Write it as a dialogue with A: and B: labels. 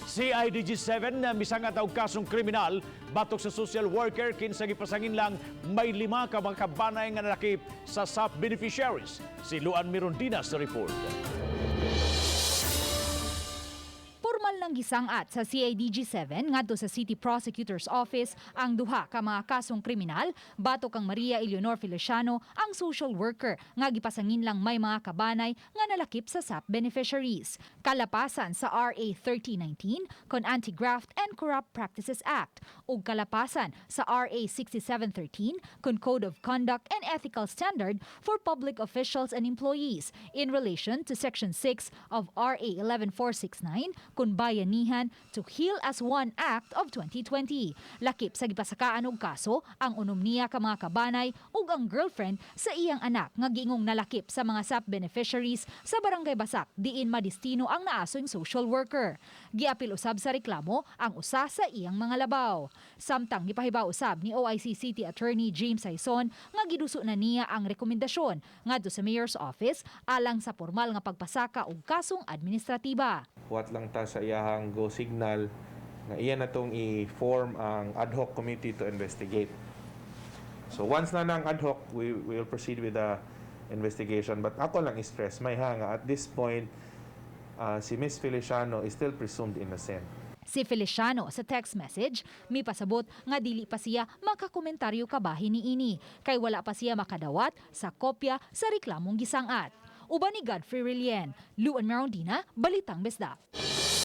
A: CIDG 7 na misangat og kasong kriminal batok sa social worker kinsa gipasangin lang may lima ka mga kabanay nga nalakip sa SAP beneficiaries. Si Luan Mirondina sa report.
B: Formal nang gisangat sa CIDG 7 ngadto sa City Prosecutor's Office ang duha ka mga kasong kriminal batok kang Maria Eleonor Feliciano, ang social worker nga gipasangin lang may mga kabanay nga nalakip sa SAP beneficiaries. Kalapasan sa RA 3019 kon Anti-Graft and Corrupt Practices Act ug kalapasan sa RA 6713 kon Code of Conduct and Ethical Standard for Public Officials and Employees in relation to Section 6 of RA 11469 kun Bayanihan to Heal as One Act of 2020. Lakip sa gipasakaan og kaso ang unom niya ka mga kabanay ug ang girlfriend sa iyang anak nga giingong nalakip sa mga SAP beneficiaries sa Barangay Basak diin madistino ang naasoy social worker. Giapil usab sa reklamo ang usa sa iyang mga labaw. Samtang gipahibaw usab ni OIC City Attorney James Sayson nga giduso na niya ang rekomendasyon ngadto sa Mayor's Office alang sa formal nga pagpasaka og kasong administratiba.
C: Huwat lang ta sa iyahang go signal nga iya na tong i-form ang ad hoc committee to investigate. So once na nang ad hoc, we will proceed with the investigation. But ako lang i-stress, may nga at this point, si Miss Feliciano is still presumed innocent.
B: Si Feliciano sa text message, mipasabot nga dili pa siya makakomentaryo kabahin niini kay wala pa siya makadawat sa kopya sa reklamong gisangat. Uban ni Godfrey Relien, Luan Merondina, Balitang Bisdak.